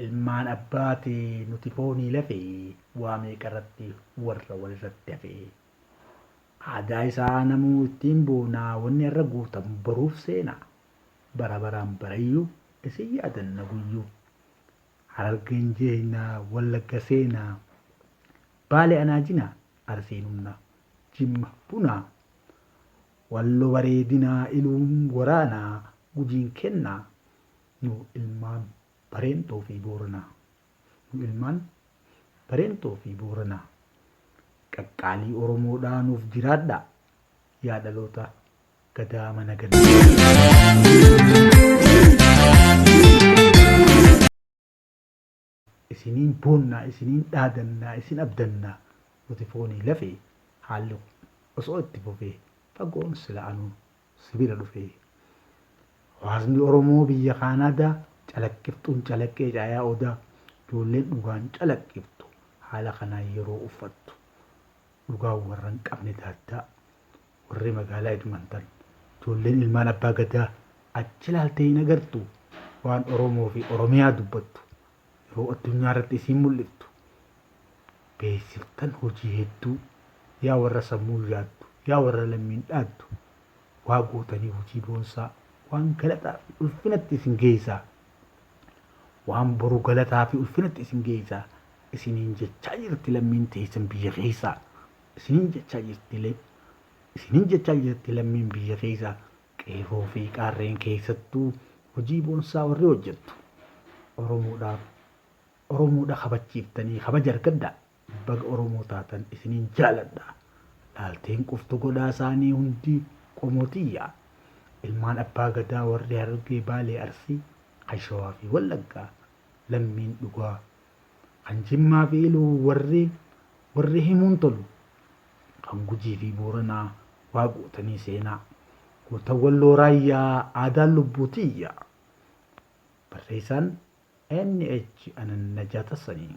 Ilmaan abbaati nuti foonii lafee waa meeqarratti warra walirratti hafee. Aadaa isaa namuu ittiin boonaa wanni irra guutan boruuf seenaa. Bara baraan barayyuu isin yaadanna guyyuu. Harargeen jeenaa Wallagga seenaa. Baale anaajinaa Arsiin humna Jimma bunaa. Wallo bareedinaa Iluun waraanaa Gujiin kennaa. Nu ilmaan Bareentoo fi Booranaa. Nu ilmaan Bareentoo fi Booranaa. Qaqqaalii Oromoodhaa nuuf jiraadhaa. Yaa dhaloota Gadaa mana gandaa. Isiniin boonnaa, isiniin dhaadannaa, isin abdannaa. Nuti foonii lafee haalli kun osoo itti fufee fagoon sila anuu si bira dhufee. Hawaasni Oromoo biyya Kaanaadaa calaqqiftuun calaqqee caayaa odaa ijoolleen dhugaan calaqqiftu haala kanaan yeroo uffattu dhugaan warra hin qabne daaddaa warri magaalaa Edmonton ijoolleen ilmaan abbaa gadaa achi ilaaltee hin agartu waan Oromoo fi Oromiyaa dubbattu yeroo addunyaa irratti isiin mul'iftu beeksiftan hojii hedduu yaa warra sammuu yaaddu yaa warra lammiin dhaaddu waa gootanii hojii boonsaa waan galataa fi ulfinatti isin geessaa waan boru galataa fi ulfinatti isin geessaa isiniin jechaa jirti lammiin teessan biyya keessaa isiniin jechaa jirti isiniin jechaa jirti lammiin biyya keessaa qeerroo fi qaarreen keessattuu hojii boonsaa warri hojjettu Oromoodhaaf Oromoodha kabachiiftanii kabaja argadhaa baga Oromoo taatan isiniin jaaladha laalteen quftu godhaa isaanii hundi qomotiyya ilmaan abbaa gadaa warri Harargee Baalee Arsii kan Shawaa fi Wallaggaa lammiin dhugaa kan Jimmaa fi Iluu warri warri himuun tolu kan Gujii fi Booranaa waa gootanii seenaa goota Walloo Raayyaa aadaan lubbuu tiyya barreessaan NH Anan Najaa Tassanii.